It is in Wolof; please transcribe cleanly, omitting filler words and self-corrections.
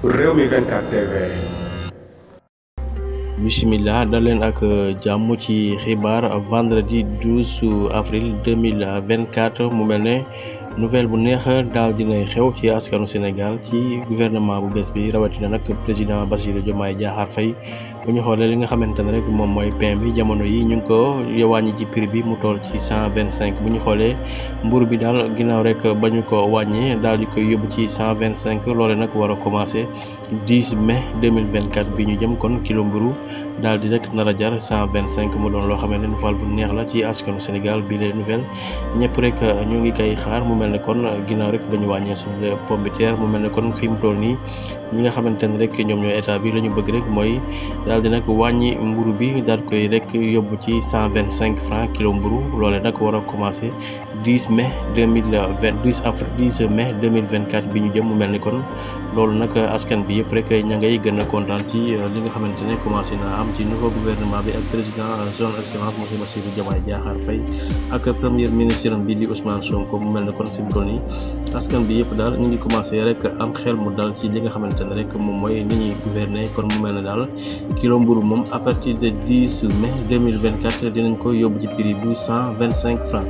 Rewmi 24 TV. Bismillah dal leen ak jàmm ci xibaar vendredi 12 avril 2024 mu mel ne nouvelle bu neex daal dinay xew ci askanu Sénégal ci gouvernement bu bees bi rawatina nag président Bassirou Diomaye Diakhar Faye bu ñu xoolee li nga xamante ne rek moom mooy pain bi jamono yi ñu ngi ko wàññi ci prix bi mu toll ci 125 bu ñu xoolee mburu bi daal ginnaaw rek ba ñu ko wàññee daal di koy yóbbu ci 125 loole nag war a commencé 10 mai 2024 bi ñu jëm kon kilo mburu daal di rek nar a jar 125 mu doon loo xamante ne nouvelle bu neex la ci askanu Sénégal bi les nouvelles ñëpp rek ñu ngi koy xaar mu mel ne kon ginnaaw rek ba ñu wàññee suñu pomme de terre mu mel ne kon fi mu toll nii ñi nga xamante ne rek ñoom ñooy état bi la ñu bëgg rek mooy daal di nag wàññi mburu bi daal koy rek yóbbu ci 125 francs kilo mburu loole nag war a commencé 10 mai 10 mai 2024 bi ñu jëm mu mel ni kon loolu nag askan bi yëpp rek ña ngay gën a kontaan ci li nga xamante ne commencé na am ci nouveau gouvernement bi ak président son excellence monsieur Bassirou Diomaye Diakhar Faye ak premier ministre bi di Ousmane Sonko mu mel ne kon fi mu toll nii askan bi yëpp daal ñu ngi commencé rek am xel mu dal ci li nga xamante ne rek moom mooy ni ñuy gouverner kon mu mel ne daal kilo mburu moom à partir de 10 mai 2024 dinañ ko yóbbu ci prix bu 125 francs